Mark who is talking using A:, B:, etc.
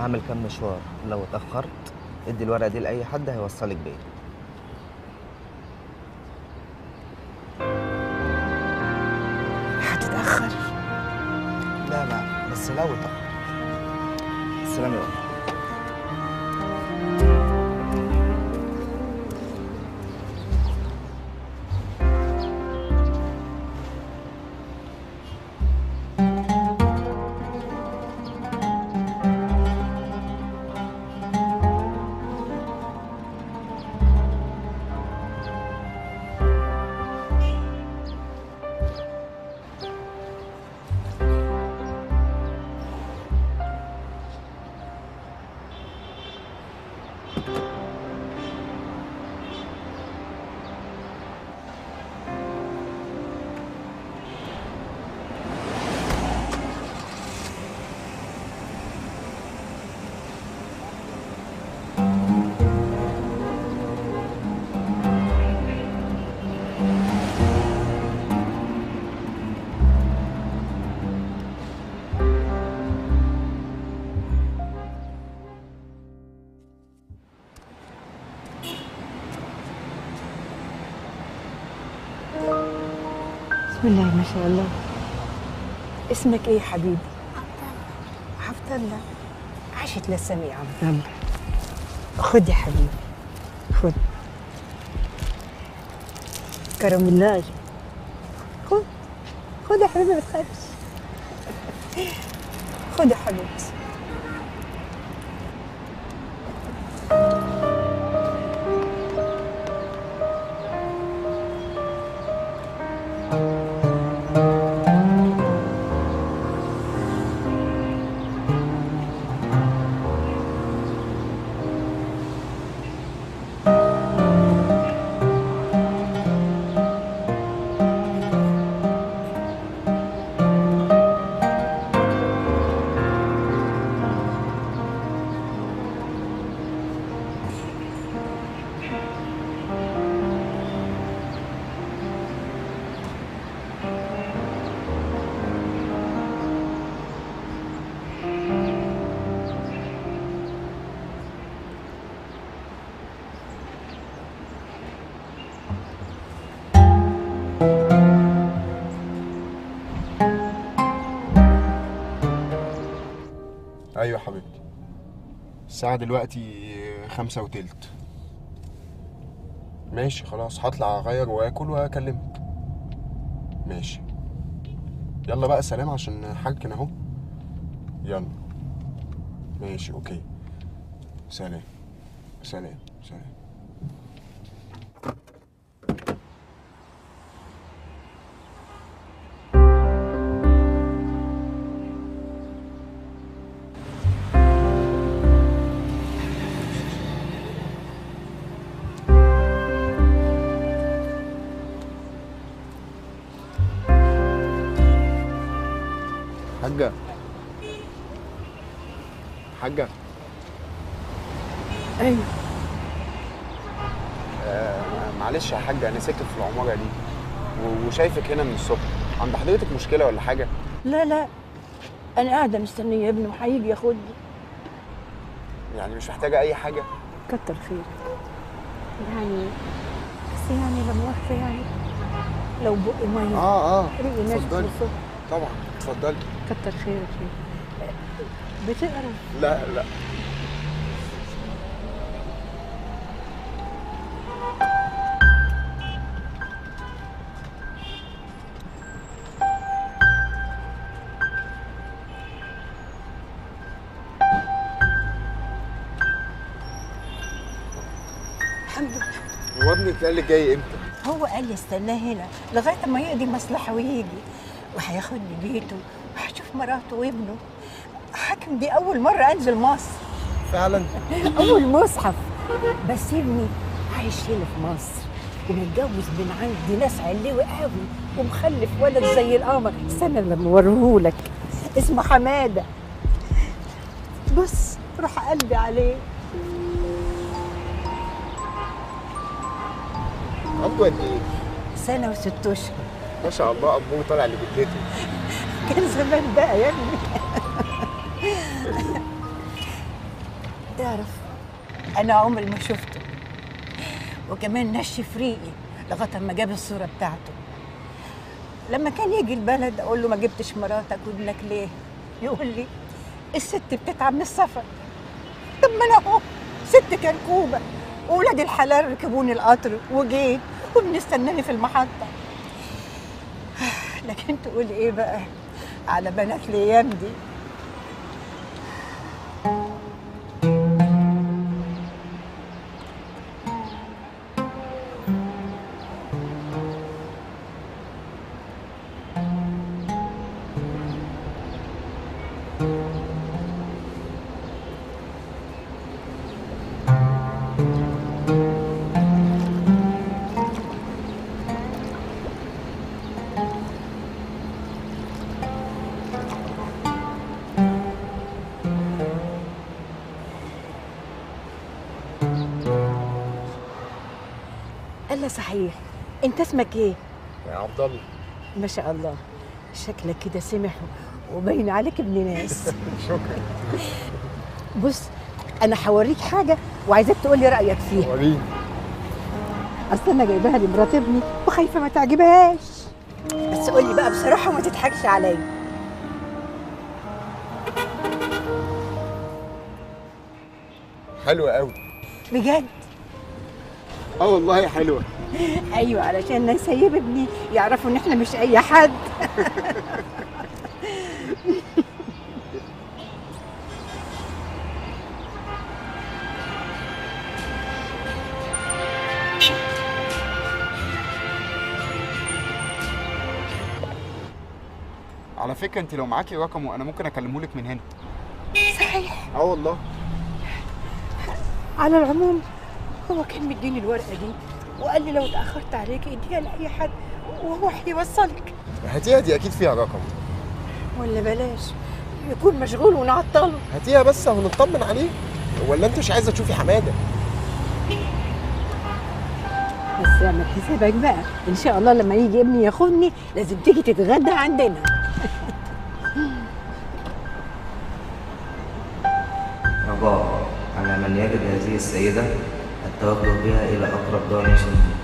A: هعمل كام مشوار، لو اتاخرت ادي الورقة دي لاي حد هيوصلك بيت.
B: هتتاخر؟
A: لا لا، بس لو اتاخرت. السلام يا بابا.
B: بسم الله ما شاء الله. اسمك ايه يا حبيبي؟ عبد الله. عبد الله، عاشت لسامي يا عبد الله. خد يا حبيبي، خد كرم الله. خد خد يا حبيبي، ما تخافش. خد يا حبيبتي.
C: ايوه حبيبتي، الساعة دلوقتي 5:20. ماشي خلاص، هطلع اغير واكل واكلمك. ماشي، يلا بقى سلام عشان حاجتنا اهو. يلا ماشي، okay، سلام سلام سلام. حاجة حاجة.
B: ايوه.
C: معلش يا حاجة، أنا ساكن في العمارة دي وشايفك هنا من الصبح. عند حضرتك مشكلة ولا حاجة؟
B: لا لا، أنا قاعدة مستنية ابني وهيجي ياخدني.
C: يعني مش محتاجة أي حاجة؟
B: كتر خيرك. يعني بس يعني لا مؤاخذة، يعني لو بقي مية. ريقي ناشف.
C: اتفضلي. طبعا اتفضلي.
B: كتر خيرك. بتقرا؟
C: لا لا.
B: الحمد لله.
C: هو ابنك قال لك جاي امتى؟
B: هو قال لي استناه هنا لغاية ما يقضي مصلحة ويجي، وهياخدني بيته وهشوف مراته وابنه. حاكم، دي أول مرة أنزل مصر.
C: فعلا؟
B: أول مصحف. بس ابني عايش هنا في مصر ومتجوز من عندي ناس علوي قوي ومخلف ولد زي القمر. استنى لما اوريهولك، اسمه حمادة. بص روح قلبي عليه.
C: عنده قد ايه؟
B: سنة و6 أشهر.
C: ما شاء الله، أبوه طالع لجدته.
B: كان زمان بقى يا ابني. تعرف انا عمري ما شفته، وكمان نشف ريقي لغاية ما جاب الصورة بتاعته. لما كان يجي البلد اقول له ما جبتش مراتك وابنك ليه؟ يقول لي الست بتتعب من السفر. طب ما انا اهو ست كركوبه، واولاد الحلال ركبوني القطر وجيت وبنستناني في المحطة. لكن تقول ايه بقى على بنات الايام دي؟ الله صحيح، انت اسمك ايه؟
C: يا عبد الله.
B: ما شاء الله، شكلك كده سمح وباين عليك ابن ناس.
C: شكرا.
B: بص، انا هوريك حاجة وعايزاك تقول لي رايك فيها.
C: وريني.
B: اصل انا جايباها لمرات ابني وخايفة ما تعجبهاش. بس قول لي بقى بصراحة وما تضحكش عليا.
C: حلوة قوي.
B: بجد؟
C: اه والله حلوة.
B: ايوه، علشان نسيب ابني يعرفوا ان احنا مش اي حد.
C: على فكرة انت لو معاكي رقمه انا ممكن اكلمه لك من هنا.
B: صحيح؟
C: اه والله.
B: على العموم هو كان مديني الورقة دي وقال لي لو اتاخرت عليك اديها لاي حد وهو هيوصلك.
C: هاتيها، دي اكيد فيها رقم.
B: ولا بلاش يكون مشغول ونعطله.
C: هاتيها بس اهو نطمن عليه. ولا انت مش عايزه تشوفي حمادة؟
B: بس اعمل حسابك بقى، ان شاء الله لما يجي ابني ياخدني لازم تيجي تتغدى عندنا.
D: رجاء على من يجد هذه السيدة التوجه بها إلى أقرب دار مسنين.